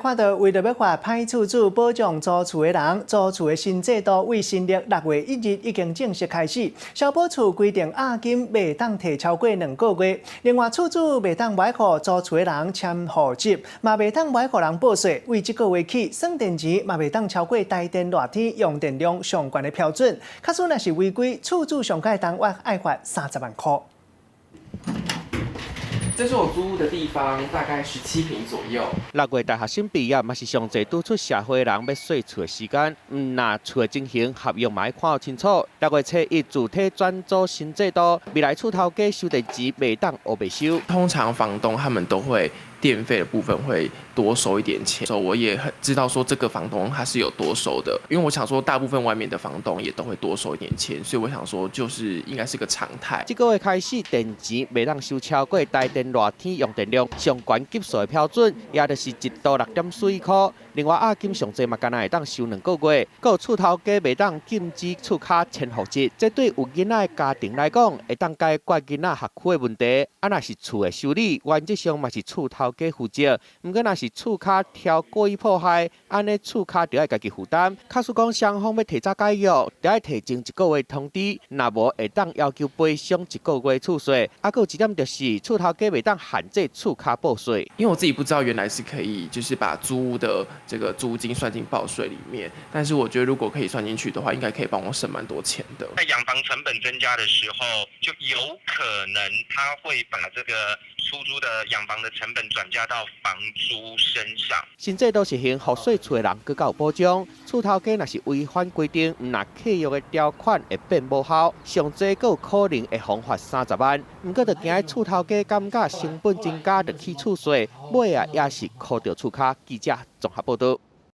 看到為著欲罰歹厝主保障租厝的人，租厝的新制度對新曆6月1日已經正式開始。消保處規定押金袂當提超過2個月，另外厝主袂當買予租厝的人簽戶籍，嘛袂當買予人報稅。對這個月起，算電錢嘛袂當超過台電熱天用電量上懸的標準。假使若是違規，厝主上蓋當愛罰30萬箍。這是我租屋的地方，大概17坪左右。6月大學生畢業，嘛是上濟拄出社會人欲稅厝的時間。毋若厝的情形合約嘛愛看清楚。6月初一主體轉租新制度，未來厝頭家收電錢袂當烏白收。通常房東他們都會電費的部分會多收一點錢，所以我也很知道說這個房東他是有多收的，因為我想說大部分外面的房東也都會多收一點錢，所以我想說就是應該是個常態。這個月開始，電錢袂當收超過台電熱天用電量上懸級數的標準，也就是1度6.4箍。另外，押金上濟嘛，干焦會當收2個月，閣有厝頭家袂當禁止厝跤簽戶籍，這對有囡仔的家庭來講，會當解決囡仔學區的問題。啊，若是厝的修理，原則上嘛是厝頭家負責。毋過，若是厝跤柱故意破壞，按呢厝跤著愛家己負擔。假使講雙方欲提早解約，著愛提前一個月通知，若無會當要求賠償一個月厝稅。啊，閣有一點就是厝頭家袂當限制厝跤報稅。因為我自己不知道原來是可以，就是把租屋的這個租金算進報稅裡面。但是我覺得如果可以算進去的話，應該可以幫我省蠻多錢的。在養房成本增加的時候，就有可能他會把這個出租的養房的成本轉嫁到房租身上。新制度實行，予稅厝的人閣較有保障。厝頭家若是違反規定，毋若契約的條款會變無效，上濟閣有可能會予罰30萬。毋過，就驚厝頭家感覺成本增加，就起厝稅，尾仔也是箍著厝跤。記者綜合報道。